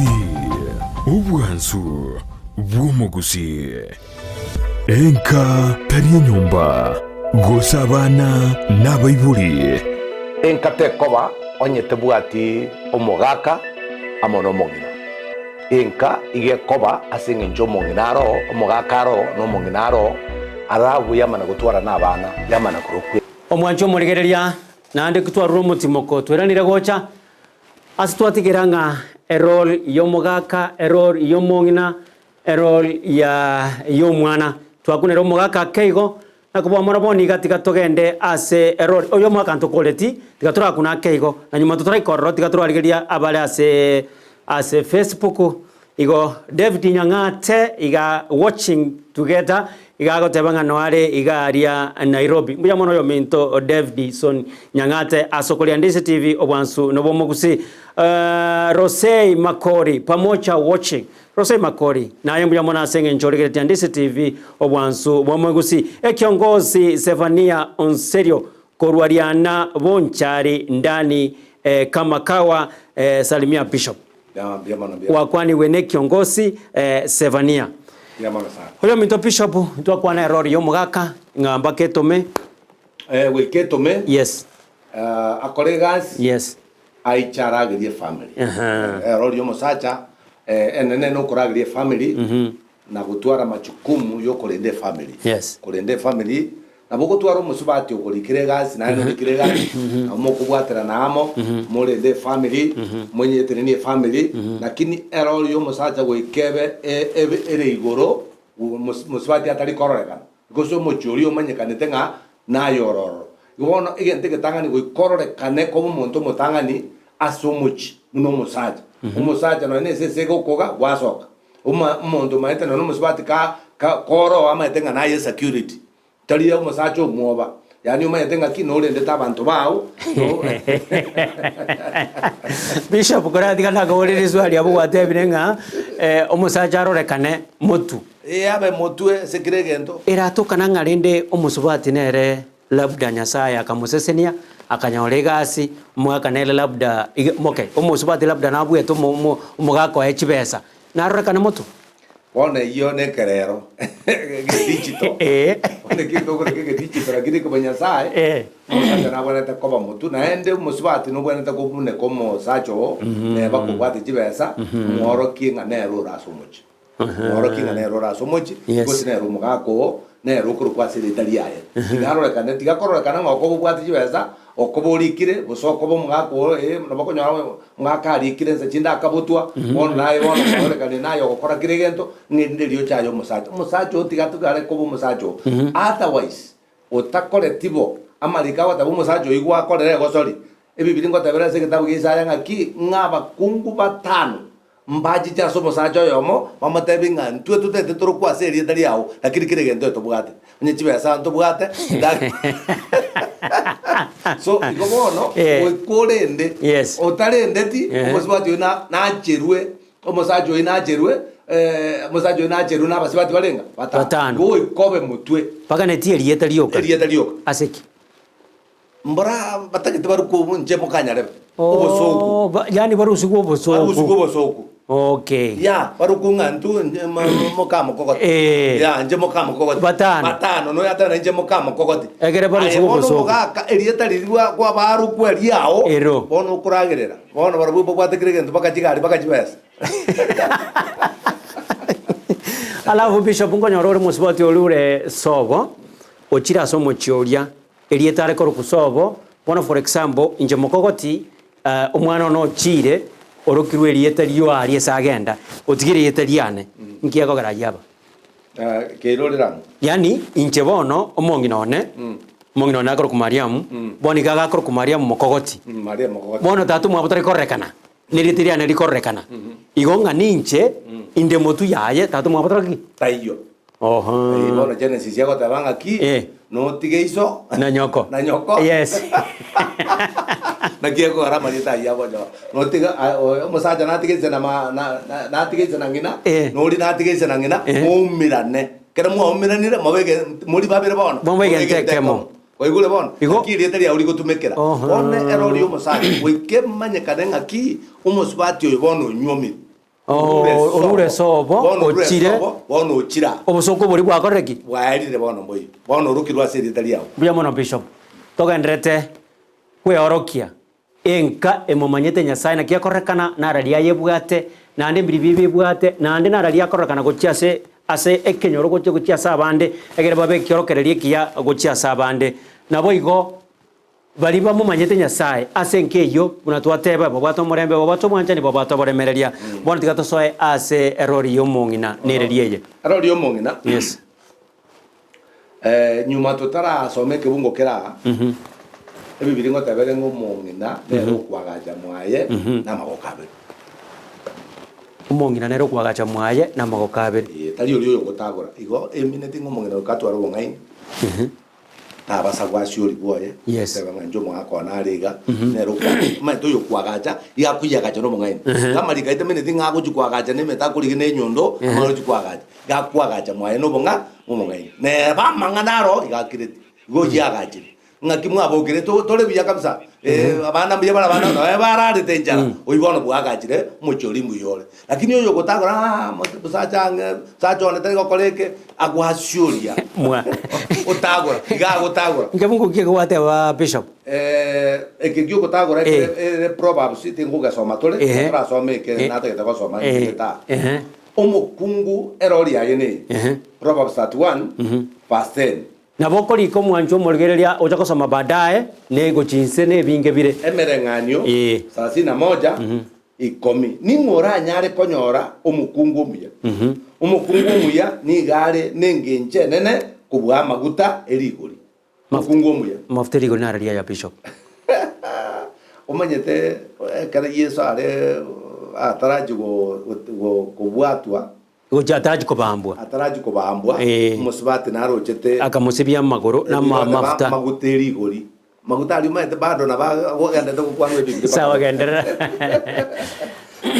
obwansu bw'omogusii. Enka tari enyomba, gose abana nabaibori. Enka tekoba onye tebwati omogaka amo nomong'ina. Enka iga ekoba ase engencho omong'ina aroo, omogaka aroo, na omong'ina aroo, arabue yamana gotwara nabana, yamana korokwa. Omwancho omorigereria, naende twarure omotimoko tweranire gocha, ase twatigera ng'a erole y'omogaka, erole y'omong'ina, erole ya y'omwana. Twakunera omogaka ake igo, na kobua mono bono iga tiga togende ase erole. Oyo omogaka ntokoreti, tiga torakuna ake igo, na nyuma totoraika ororo tiga torarigeria abare ase ase Facebook. Igo David Nyang'ate iga watching together iga agoteba ng'a noare iga aria Nairobi. Mbuya mono oyominto Davidson Nyang'ate ase okoria Ndisi TV obwansu nobw'omogusii. Rosey Makori pamoja watching. Rosey Makori naye mbuya mono ase eng'encho origeretie Ndisi TV obwansu bw'omogusii. Ekiongozi Zephania Onserio korwa Riana Bonchari ndani Kamakawa salimia Bishop. Mbuya mono, mbuya mono. Gwakwanigwe nekiongosi Zefania. Mbuya mono sana. Oyominto Bishop, ntwakwana erori y'omogaka ng'a mpaka etome. Eh, goika etome. Yes. Eh, akore egasi. Yes. Aiche aragerie efamily. Aha. Erori y'omosacha eh, enene nokorageria efamily. Na gotwara amachukumu y'okorenda efamily. Yes. Korenda efamily, nabo ogotwara omosubati okorikire egasi naende norikire egasi, nabo mokobwaterana amo, morende efamily, monyetenenie efamily, lakini erori y'omosacha goika ebe e- ebe ere igoro, mos- mosubati atari kororekana, gose omochie oria omanyekanete ng'a naye ore ororo. Igo bono egento egetang'ani goika ororekane koba omonto omotang'ani ase omochie buna omosacha. Omosacha nonya na esese egokoga gwasoka. Oma omonto omaete nonya omosubati ka ka koro amaete ng'a naye esecurity, tari omosacha omwoba, yaani omanyete ng'aki norendete abanto bao no Bishop koratiga nakoboria riswali abwo gwatebire ng'a omosacha arorekane motu. Ee abe motwe ase kera egento. Eratokana ng'a rende omosubati nere Labda Nyasaye akamosesenia, akanyora egasi, omogaka nere labda iga okay, omosubati labda nabwete omo omo omogaka oye chibesa, narorekane motwe? Bono eyio nekerero egedigital. Ee. Bono ekio tokora egedigital lakini koba Nyasaye, Eh. omosacha nabwenerete koba motwe, naende omosubati nobwenerete kobuneka omosacha oo, neba kobwate chibesa, mworokie ng'a nere ore ase omochie. Mworokie ng'a nere ore ase omochie, Yes. gose nere omogaka oo, nere okorokwa ase erieta riaye. Tiga arorekane, tiga kororekana ng'a okoba obwate chibesa, okoba orikire, gose okoba omogaka oo ee, nabo okonyora omogaka arikire nse chinde akabotwa, bono naye bono kororekane naye ogokora kera egento, ng'a erinde riocha aye omosacha. Omosacha oo tiga atogare koba omosacha oo. Otherwise, otakoreti bo, amariko agoteba omosacha oyio gwakorire egosori, Ebibiri ngotebera ase egetabu gia Isaya ng'aki, ng'a abakungu batano Mbachiche ase omosacha oyomo, bamoteebie ng'a intwe totaete torokwe ase erieta riao, lakini kera egento etobwate. Onye chibesa ntobwate, nda- So igo bono, Eh. goika orende, Yes. otarendeti, Eh. omosubati oyio na- nacherwe, omosacha oyio nacherwe, omosacha oyio nacherwe na abasubati barenga? Batano. Batano. Goika obe motwe, Baganetie erieta rioka. erieta rioka. Ase ki? Mbora batagete barukwe obwo inche mokanyarebe obosoku. Oh, ba- yaani barusigwe obosoku. Barusigwe obosoku. Okay. Ya, barukwe ng'a intwe inche ma- mokamokogoti. Eh. Ya, inche mokamokogoti. Batano. Batano, noyo ateba inche mokamokogoti. Ekere barusigwe Aye bono obosoku. omogaka erieta riria gwa- kwabarukwa riao, Ero. bono okoragerera. Bono barabwo babwate kera egento mpaka chigari mpaka chibesa. Alafu Bishop nkonyora ore mosubati oria ore sobo, ochire ase omochie oria, Erieta are korokwa sobo, bono for example, inche mokogoti, omwana one ochiire, orokirwe erieta rio aria ase agenda, otigire erieta riane, nki ekogera ayio aba? Keirorera ang'o? Yaani, inche bono, omong'ina one, omong'ina one akorokwa Mariamu, bono iga agakorokwa Mariamu mokogoti. Mariamu mokogoti. Bono tata omwabo tari kororekana. Nerieta riane rikororekana. Igo ng'a ninche inde motwe yaye, tata omwabo tari ki? Taiyo. Oho. Eh, bono Genesis egoteba ng'a ki? Eh. Notige iso Na nyoko. Na nyoko. Yes. Naki ekogera amarieta ayio agonyoa. Notiga a- o- omosacha natige ise na ma na na natige ise na ng'ina, Eh. na oria natige ise na ng'ina, Eh. moumerane. Ekero mwaumeranire, mobeke mori babere bono, Mobe egento ekemo. Kwaigure bono? Igo. Naki erieta riao rigotumekera. Oho. Bono ere oria omosacha, goika emanyekane ng'aki omosubati oyo bono onyuomire. Oo, orure sobo, Bono orure ochire. sobo, bono ochire aa. Obosooku boria bwakorire ki? Bwaerire bono mboiyo. Bono orokirwe ase erieta riao. Mbuya mono Bishop. Togendererete kweorokia enka emomanyete Nyasae naki ekorekana nara riaye ebwate, naende ebiri bibe ebwate, naende nara riakorekana gochia ase ase ekenyoro gochia gochia ase abande, egere babe ekiorokererio ekiya gochia ase abande. Naboigo Baria bamomanyete Nyasae ase enka eyio, buna twateba, babwate omorembe, babwate obwanchani, babwate oboremereria. Bono tiga tosoe ase erori y'omong'ina nereri eye. Erori y'omong'ina. Yes. Eh, nyuma totarasoma ekebungo kere aa, Ebibilia ngoteba ere ng'a omong'ina nere okwagacha mwaye namagoko abere. Omong'ina nere okwagacha mwaye namagoko abere. Eh, tari oria oyogotagora. Igo emineti ng'a omong'ina goika atware obong'aini. Tabasa gwasiori bwoye, Yes. goteba ng'a inche omogaka one are iga, nere okwagacha. Omanyete oyokwagacha, iga akoyagacha nobong'aini. Iga amariko aye tamenyeti ng'a agochia kwagacha na emete akorigia na enyundo, amanye gochia kwagacha. Iga akwagacha mwaye nobong'a obong'aini. Neba amang'ana aro iga akireti, igo oyio agachire. Ng'aki mwabokire to tore buya kabisa, abana mbuya bare abana nonye bararete enchara, oyio bono bwagachire omochie oria mbuya ore. Lakini oyo ogotagora aa mosacha ang'e mosacha one tari gokora eke, agwasioria Mwa. otagora iga agotagora. Inche bungu ki gwateba Bishop? Eke giogotagora Eh. ekere ere Proverbs tingogesoma tore, Ehe. torasome eke Eh. natagete gosoma Eh. nchete aa. Ehe. Omokungu erori yaye neye, Ehe. Proverbs 31 verse 10. Nabo okorika omwancho omorigereria ocha gosoma baadaye, ne gochia inse na ebinge bire. Emereng'anio Eh. thelathini na moja ikomi. Ning'o oranyare konyora omokungu omuya? Omokungu omuya nigo are nengencho enene kobua amaguta e rigori. Omokungu omuya. Amafuta e rigori naro riaya Bishop. Omanyete ekero Yeso are atarachia kobwatwa. Gochia atarachia kobambwa. Atarachia kobambwa, omosubati narochete. Akamosibia amagoro namafuta. Amaguta e rigori. Maguta aria omanyete bado nabo agenderete gokwanwa ebinto mpaka Sawa genderera.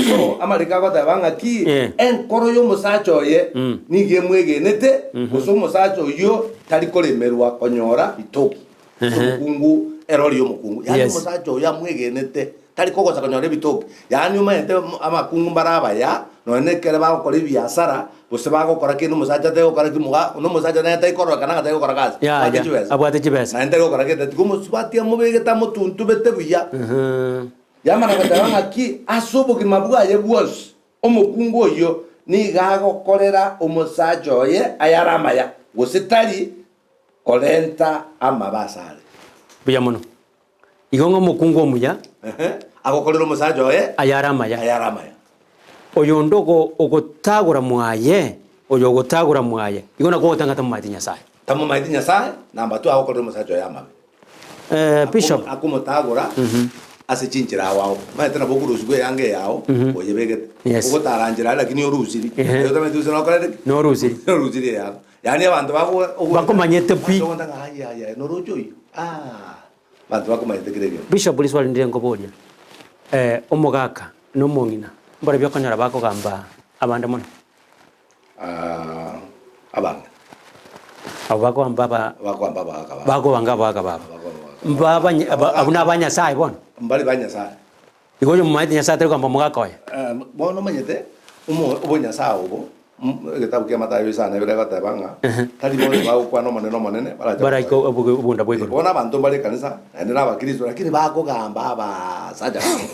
So amariko agoteba ng'aki Eh. enkoro y'omosacha oye nigo emwegenete, gose omosacha oyio tari koremerwa konyora bitoki. Gose omokungu erori y'omokungu. Yaani Yes. omosacha oyo amwegenete tari kogosa konyora ebitoki. Yaani omanyete abakungu mbare abaya nonya na ekere bagokora ebiasara Gose bagokora kende omosacha atari gokora ki moga, na omosacha naye tari kororekana ng'a tari gokora gasi, Ya, abwate ya, chibesa. abwate chibesa. Naende tari gokora kende, tiga omosubati amobegete amotuntubete buya. Yamana goteba ng'aki ase obogima bwaye bwonsi omokungu oyio nigo agokorera omosacha oye ayare amaya, gose tari korenta amabe asare. Buya mono. Igo ng'a omokungu omuya. Ehe, agokorera omosacha oye ayare amaya. Ayare amaya. Oyonde ogo ogotagora mwaye, oyo ogotagora mwaye, igo nakwo ogotanga tamomaeti Nyasae. Tamomaeti Nyasae, namba two agokorera omosacha oye amabe. Eh, Bishop. Akomotagora ase chinchera ao ao. Omanyete nabo okorusigwa eyanga eye ao, oyebegete. Yes. Ogotara nchera aria lakini orusiri. Ehe. Aye otamanyeti gose nokorete ki? Norusiri. Norusiri eyanga. Yaani abanto bago Bakomanyete pi. Abanto ng'a aye aye noroche oyio aah abanto bakomanyete kera egento. Bishop riswali ndire nkoboria, eh, omogaka na omong'ina mbarabwo okonyora bakogamba abande mono? Ah, abang'ina. Abwo bakogamba aba Bakogamba abagaka babo. bakobanga abagaka babo. Bakogamba abagaka. Mbabanye aba abwo na abanyasaye bono? Mbari ba Nyasaye. Igo oyomomaete Nyasae tari kogamba omogaka oye. Bono omanyete, omo obonyasae obo, egetabu kia Mathayo isano na ibere egoteba ng'a tari bonsi bagokwana Omonene, Omonene, barache Baraike gosoa. obonda bwa igoro. Bono abanto mbare ekanisa, naende na abakristo, lakini bakogamba abasacha babo.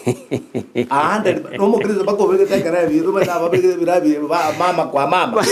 Aande na omokristo mpaka obegete ekero ebinto omanyete ababegete bira bi ba mama kwa mama.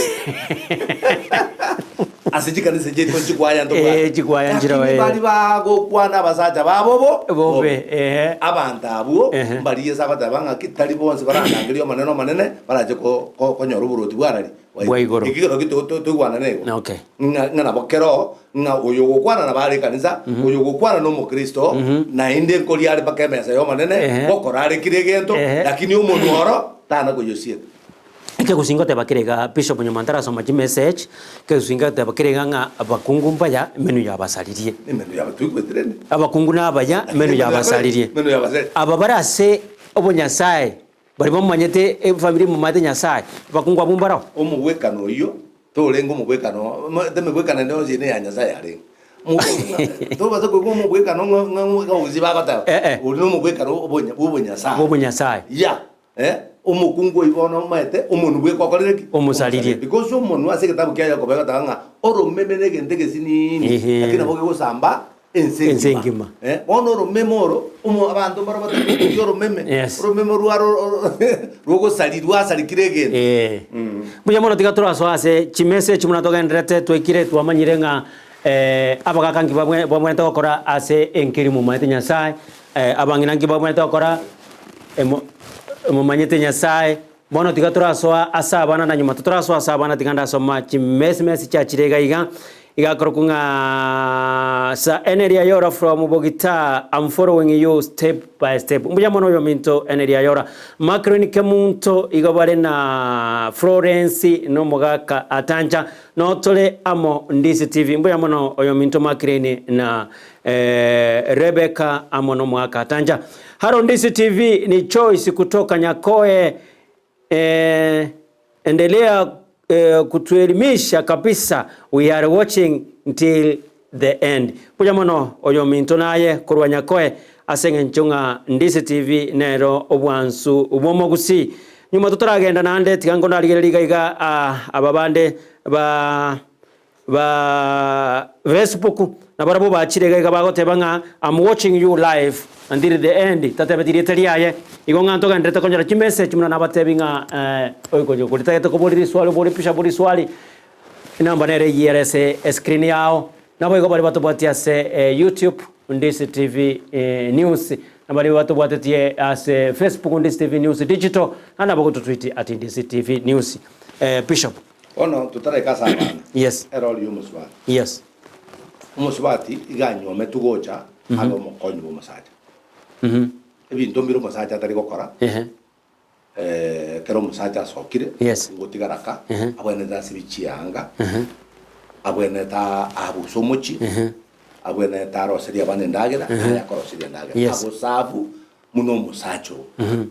Ase chikanisa chiaito nchikwaya ntobwate. Eh, chikwaya nchiroo, Lakini eh. baria bagokwana abasacha babo bo Bobe, ehe. Abanto abwo Ehe. mbaria Yeso agoteba ng'aki tari bonsi barandangerie Omonene, Omonene, barache ko- ko- konyora oboruoti bwa arari? Bwa igoro. Eki kero ki to- to- toigwanane igo. Okay. Ng'a ng'a nabo kero ng'a oyo ogokwana nabo are ekanisa, oyo ogokwana na omokristo, naende nkoria are mpaka emesa y'Omonene, Ehe. gokora are kera egento, Ehe. lakini omonwa oro tana koyosieka. Ekegusii ngoteba kere iga Bishop nyuma ntarasoma chimessage, ekegusii ngoteba kere iga ng'a abakungu mbaya emenu yabasaririe. Emenu yabo toigweti rende. Abakungu nabaya emenu yabasaririe. Emenu yabasaririe. Aba bare ase obonyasae Baria bamomanyete efamiri emomanyete Nyasae, abakungu abwo mbarao. Omogwekano oyio torenge omogwekano, emegwekano ende yonsi neya Nyasae yarenge. Tobasa koigwa omogwekano ng'a ng'a ng'a gose bagoteba Eh, eh. oria nomogwekano obonya bw'obonyasae. Bw'obonyasae. Ya, eh, omokungu oyio bono omanyete omonwe bweka okorire ki? Omosaririe. Because omonwe ase egetabu kia Yakobo egoteba ng'a oromeme na egento egesinini, Ehe. lakini nabo kegosamba ense Ense engima. engima. Eh, bono oromeme oro, omo abanto mbaro batari oromeme, Yes. oromeme rwaro rogosari rwasarikire egento. Eh. Mbuya mono tiga torasoa ase chimessage buna togendererete twaikire twamanyire ng'a eh, abagaka nki babwe babwenerete gokora ase enkeri momanyete Nyasaye, eh, abang'ina nki babwenerete gokora emo momanyete Nyasaye, bono tiga torasoa ase abana na nyuma totorasoa ase abana tiga ndasoma chimesmesi chiachire iga iga, iga akorokwa ng'a Sir Enery Ayora from Bogita, I'm following you step by step. Mbuya mono oyominto Enery Ayora. Macklin Kemunto igo bare na Florence na omogaka Atancha notore amo Ndisi TV. Mbuya mono oyominto Macklin na Rebecca amo na omogaka Atancha. Haro Ndisi TV ni Choice kutoka Nyakoe eh, endelea eh, kutuelimisha kabisa we are watching till the end. Mbuya mono oyominto naye korwa Nyakoe ase eng'encho ng'a Ndisi TV nero obwansu bw'omogusii. Nyuma totaragenda naende tiga nkonarigereria iga iga ah, aba bande ba Ba Facebook nabarabwo bachire iga iga bagoteba ng'a I'm watching you live until the end tatebeti rieta riaye igo ng'a ntogenderete konyora chimessage buna nabatebi ng'a eh, oyo koritagete koboria riswali oborie bishop riswali enamba nere eyio ere ase escreen yao naboigo baria batobwatie ase eh, YouTube Ndisi TV eh, News na baria batobwatetie ase Facebook Ndisi TV News Digital na nabo gototweet at Ndisi TV News eh, Bishop Bono totareka ase abana, Yes. erori y'omosubati. Yes. Omosubati iga anyometwe gocha abe omokonyi bw'omosacha. Ebinto mbire omosacha atari gokora, Ehe. eh, ekero omosacha asokire, Yes. ngotigara ka, Ehe. abwenerete asibe chianga, abwenerete a- abuse omochie, abwenerete aroserie abana endagera, naye akoroseria endagera. Yes. Agosabu buna omosacha oo.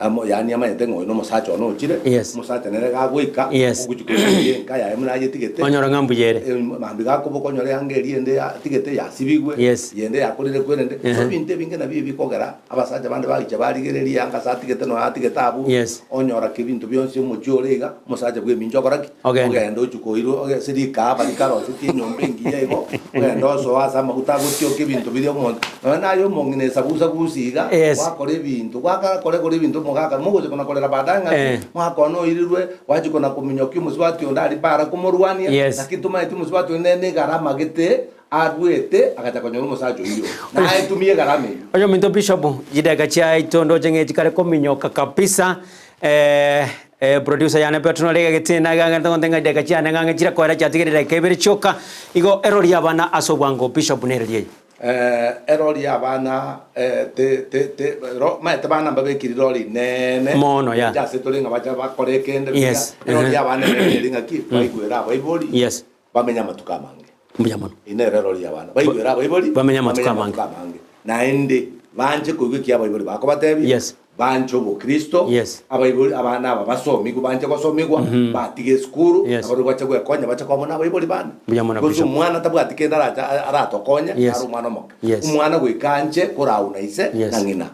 Amo, yaani amanyete ng'a oyo nomosacha one ochire, Yes. omosacha nere gagoika, Yes. ogochia koimokia enka yaye buna ayetigete. Onyora ng'a mbuya ere. Eh, mambia gakoboka onyore eanga eria ende yatigete yasibigwe, Yes. yende yakorire kwerende. So Ehe. ebinto ebinge nabio ebikogera, abasacha bande bagicha barigereria eanga ase atigete nonya atigete abwo, Yes. onyora ki ebinto bionsi omochie ore iga, omosacha bw'emincha okora ki? Ogenda. Ogenda ochia koirwa oge ase rikaaba rikarosetie enyomba engiya igo, ogenda osoa ase amaguta agotioka ebinto biria omonto, nonya naye omong'ina esabusabusi iga, Yes. gwakora ebinto, gwakara kore kore ebinto omogaka, mogocha kona korera baadaye ng'aki, Eh. omogaka one oirirwe, gwachia kona kominyokia omosubati onde aria bara komorwania, Yes. lakini tomaeti omosubati onde nere egarama gete arwete agacha konyora omosacha oyio, naye tumia egarama eyio. Oyominto Bishop, chidakika chiaito ndoche ng'a chikare kominyoka kabisa, eh, eh, producer yane Petro nore iga getina iga agente gonte ng'a chidakika chiane ng'a ng'e chire koera chiatigaire dakika ibere chioka, igo erori y'abana ase obwango Bishop nere riaye. Eh, erori y'abana eh, te, te, te, ro, maete bana mbabekiri rori nene Mono, ya. Gocha ase tore ng'a bacha bakore ekende buya. Yes, Erori ehe. y'abana enene neri ng'aki baigwere abaibori Yes. bamenye amatuko amange. Mbuya mono. Eye nere erori y'abana baigwere abaibori Bamenye amatuko amange. amange. Naende banche koigwa ekiya abaibori bakobatebia, Yes. banche obokristo, Yes. abaibori abana aba basomigwe banche gosomigwa, batige esukuru, Yes. nabarobwo bache gwekonya bache koba buna abaibori bande. Mbuya mono, Because Bishop. omwana tabwati kende arache aratokonye, Yes. nare omwana omoke. Yes. Omwana goika anche korauna ise Yes. na ng'ina.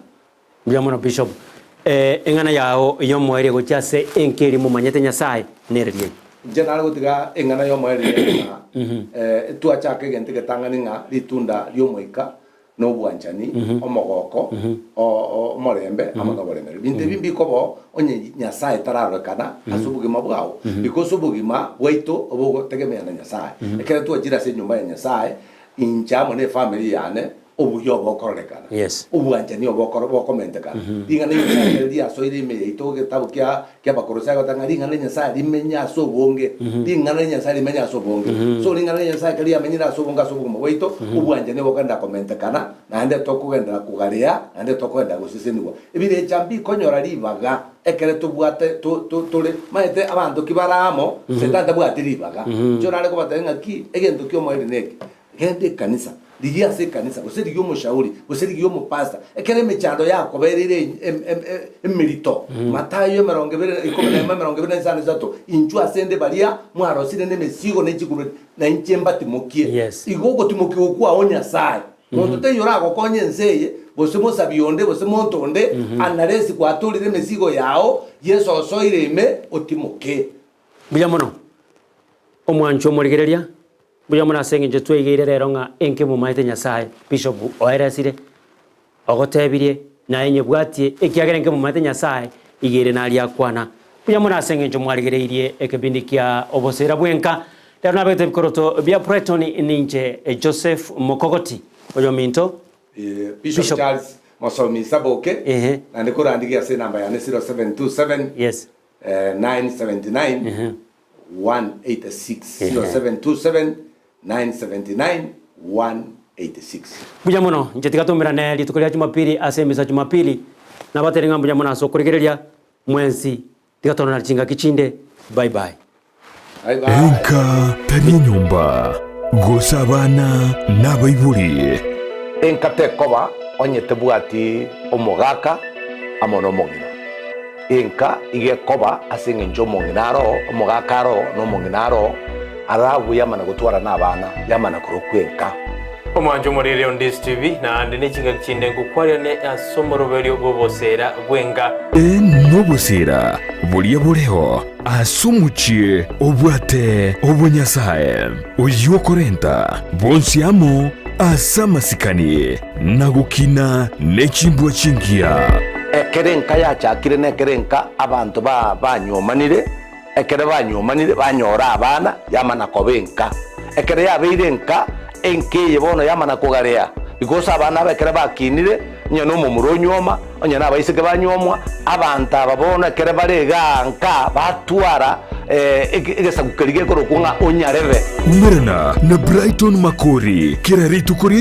Mbuya mono Bishop. Eh, eng'ana yao y'omoerio gochia ase enka eria momanyete Nyasaye nere riaye. Inche nare gotiga eng'ana y'omoerio ere ng'a, eh, twachaka egento egetang'ani ng'a ritunda ri'omoika. Na obwanchani, omogoko, omorembe, amo noboremereri. Binto ebi mbikoba onye Nyasae tararorekana ase obogima bwao, because obogima bwaito obogotegemea na Nyasae. Ekero twachire ase enyomba ya Nyasae, inche amo na efamiri yane, obuya obo bokororekana, obwanchani obo bokomentekana. Ring'ana ria Nyasae ekero riasoire ime yaito, egetabu kia ki'Abakolosai egoteba ng'a ring'ana ria Nyasae rimenye ase obonge, ring'ana ria Nyasae rimenye ase obonge. So ring'ana ria Nyasae ekero riamenyire ase obonge ase obogima bwaito, obwanchani bokogenda komentekana, naende tokogenderera kogarea, naende tokogenderera gosesenigwa. Ebirecha mbikonyora ribaga ekere tobwate to to tore maete abanto ki bare amo, Setani tabwati ribaga. Inche orare kobatebia ng'aki, egento ki'omoerio neke, Genda ekanisa, rigia ase ekanisa, gose rigia omoshauri, gose rigia omopastor, ekero emechando yakobereire emerito. Mathayo emerongo ebere, 11, 23, Inchuo ase 'nde baria mwarosire nemesigo ne chigurube, na inche mbatimokie. Igo ogotimokigwa kwao Nyasae. Monto taiyo oragokonye ense eye, gose mosabi onde, gose monto onde, unless gwatorire emesigo yao, Yeso osoire ime, otimoke. Mbuya mono, omwanchwa omorigereria. Mbuya mono ase engencho twaigeire rero ng'a enke momaete Nyasae, Bishop oeresire, ogotebirie, naye nyebwatie, ekiagera enke momaete Nyasae, iga ere naria akwana. Mbuya mono ase engencho mwarigereirie ekebindi kia obosera bwenka. Rero nabegete ebikoroto bia Brighton ninche Joseph Mokogoti, oyominto. Bishop Charles Mosomi Saboke, naende korandigia ase enamba yane 0727 979 186 0727 979 186. Mbuya mono, inche tiga toumerane rituko ria Jumapili ase emisa Jumapili. Nabateire ng'a mbuya mono ase okorigereria mwensi. Tiga toonane chingaki chinde. Bye bye. Bye bye. Enka tari enyomba, gose abana nabaibori. Enka tekoba onye tebwati omogaka amo nomong'ina. Enka iga ekoba ase engencho omong'ina aroo, omogaka aroo, na omong'ina aroo, arabue yamana gotwara nabana, yamana korokwa enka. Omwancho omorere Ondisi TV, naende ne chingaki chinde ngokwarerane ase omoroberio bw'oboseera bw'enka. Ee, noboseera boria boreo ase omochie obwate obonyasae, oyio okorenta bonsi amo ase amasikani na gokina ne chimbwa chingiya. Ekero enka yachakire nekero enka abanto banywomanire, ekero banywomanire banyora abana, yamana koba enka. Ekero yabeire enka, enka eye bono yamana kogarea, because abana aba ekero bakinire, onye na omomura onywoma, onye na abaiseke banywomwa, abanto aba bono ekero bare igaa nka, batwara egesaku keria gekorokwa ng'a onyarebe. Umerana na Brighton Makori kera rituko ria.